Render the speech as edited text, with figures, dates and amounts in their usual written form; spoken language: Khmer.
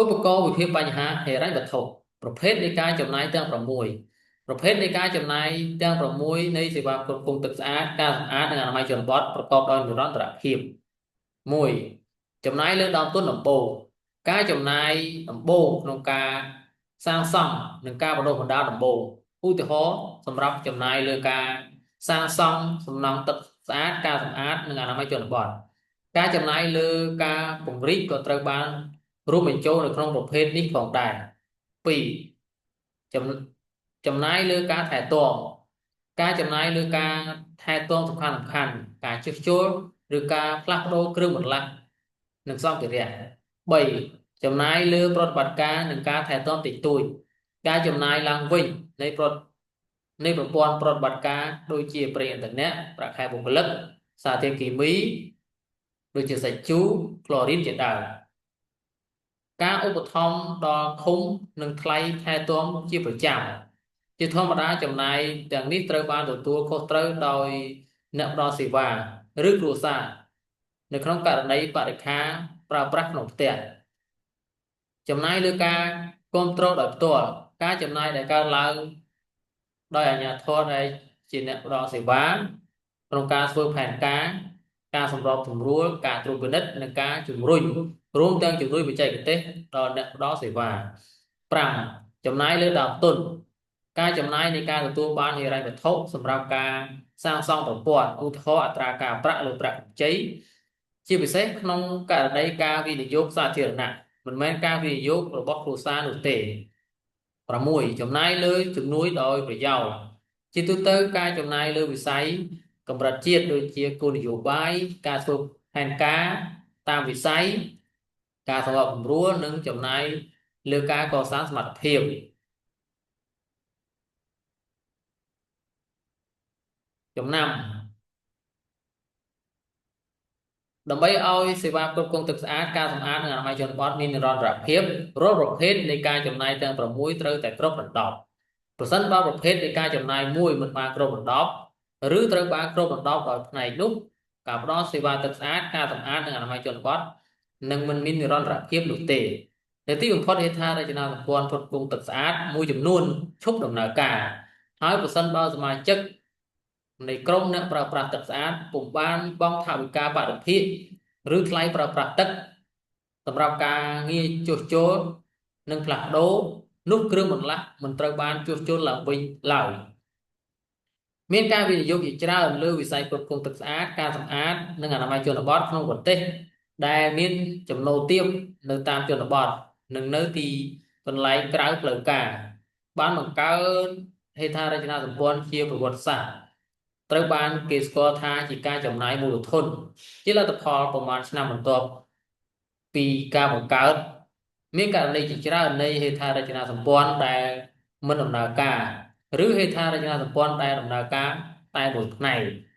ឧបករណ៍វិភាគបញ្ហាហិរញ្ញវត្ថុប្រភេទនៃការចំណាយទាំង6ប្រភេទនៃការចំណាយទាំង6នៃសេវាផ្គត់ផ្គង់ទឹកស្អាតការសម្អាតនិងអនាម័យជនបទប្រកបដោយនិរន្តរភាព1ចំណាយលើដើមទុនដំបូងការចំណាយដំបូងក្នុងការសាងសង់និងការបណ្ដុះបណ្ដាលដំបូងឧទាហរណ៍សម្រាប់ចំណាយលើការសាងសង់សំណង់ទឹកស្អាតការសម្អាតនិងអនាម័យជនបទការចំណាយលើការពង្រីកក៏ត្រូវបានរួមបញ្ចូលនៅក្នុងប្រភេទនេះផងដែរ2ចំចំណាយលើការថែទាំការចំណាយលើការថែទាំសំខាន់សំខាន់ការជួសជុលឬការផ្លាស់ប្ដូរគ្រឿងបន្លាស់និងសម្ភារៈ3ចំណាយលើប្រតិបត្តិការនិងការថែទាំតិចតួចការចំណាយឡើងវិញនៃប្រតិនៃប្រព័ន្ធប្រតិបត្តិការដូចជាប្រេងឥន្ធនៈប្រាក់ខែបុគ្គលិកសារធាតុគីមីដូចជាសាច់ជូរក្លូរីនជាដើមការឧបត្ថម្ភដល់ឃុំនិងថ្លៃថែទាំជាប្រចាំជាធម្មតាចំណាយទាំងនេះត្រូវបានទទួលខុសត្រូវដោយអ្នកផ្ដល់សេវាឬគ្រួសារនៅក្នុងករណីបរិក្ខារប្រើប្រាស់ក្នុងផ្ទះចំណាយលើការគ្រប់គ្រងដោយផ្ទាល់ការចំណាយដែលកើតឡើងដោយអាជ្ញាធរដែលជាអ្នកផ្ដល់សេវាក្នុងការធ្វើផែនការការសម្របសម្រួលការត្រួតពិនិត្យនិងការជំរុញរួមទាំងជំនួយបច្ចេកទេសដល់អ្នកផ្ដល់សេវា5ចំណាយលើដើមទុនការចំណាយនៃការទទួលបានហិរញ្ញវត្ថុសម្រាប់ការសាងសង់ប្រព័ន្ធឧទាហរណ៍អត្រាការប្រាក់ឬប្រាក់កម្ចីជាពិសេសក្នុងករណីការវិនិយោគសាធារណៈមិនមែនការវិនិយោគរបស់គ្រួសារនោះទេ6ចំណាយលើជំនួយដោយប្រយោលជាទូទៅការចំណាយលើវិស័យកម្រិតជាតិដូចជាគោលនយោបាយការធ្វើផែនការតាមវិស័យការសម្របសម្រួលនិងចំណាយលើការកសាងសមត្ថភាពចំណាំដើម្បីឲ្យសេវាគ្រប់គ្រងទឹកស្អាតការសម្អាតនិងអនាម័យជនបទមាននិរន្តរភាពរាល់ប្រភេទនៃការចំណាយទាំង6ត្រូវតែគ្រប់ដណ្ដប់ប្រសិនបើប្រភេទនៃការចំណាយមួយមិនបានគ្រប់ដណ្ដប់ឬត្រូវបានគ្រប់ដណ្ដប់ដោយផ្នែកនោះការផ្ដល់សេវាទឹកស្អាតការសម្អាតនិងអនាម័យជនបទនឹងមិនមាននិរន្តរភាពនោះទេនៅទីបំផុតហេដ្ឋារចនាសម្ព័ន្ធផ្គត់ផ្គង់ទឹកស្អាតមួយចំនួនឈប់ដំណើរការហើយប្រសិនបើសមាជិកនៃក្រុមអ្នកប្រើប្រាស់ទឹកស្អាតពុំបានបង់ថវិកាបរិភាគឬថ្លៃប្រើប្រាស់ទឹកសម្រាប់ការងារជួសជុលនិងផ្លាស់ប្ដូរនោះគ្រឿងបន្លាស់មិនត្រូវបានជួសជុលឡើងវិញឡើយមានការវិនិយោគជាច្រើនលើវិស័យផ្គត់ផ្គង់ទឹកស្អាតការសម្អាតនិងអនាម័យជនបទក្នុងប្រទេសដែលមានចំណូលទាបនៅតាមជនបទនិងនៅទីកន្លែងក្រៅផ្លូវការបានបង្កើនហេដ្ឋារចនាសម្ព័ន្ធជាប្រវត្តិសាស្ត្រត្រូវបានគេស្គាល់ថាជាការចំណាយមូលធនជាលទ្ធផលប្រមាណឆ្នាំបន្ទាប់ពីការបង្កើតមានករណីជាច្រើននៃហេដ្ឋារចនាសម្ព័ន្ធដែលមិនដំណើរការឬហេដ្ឋារចនាសម្ព័ន្ធដែលដំណើរការតែមួយផ្នែក។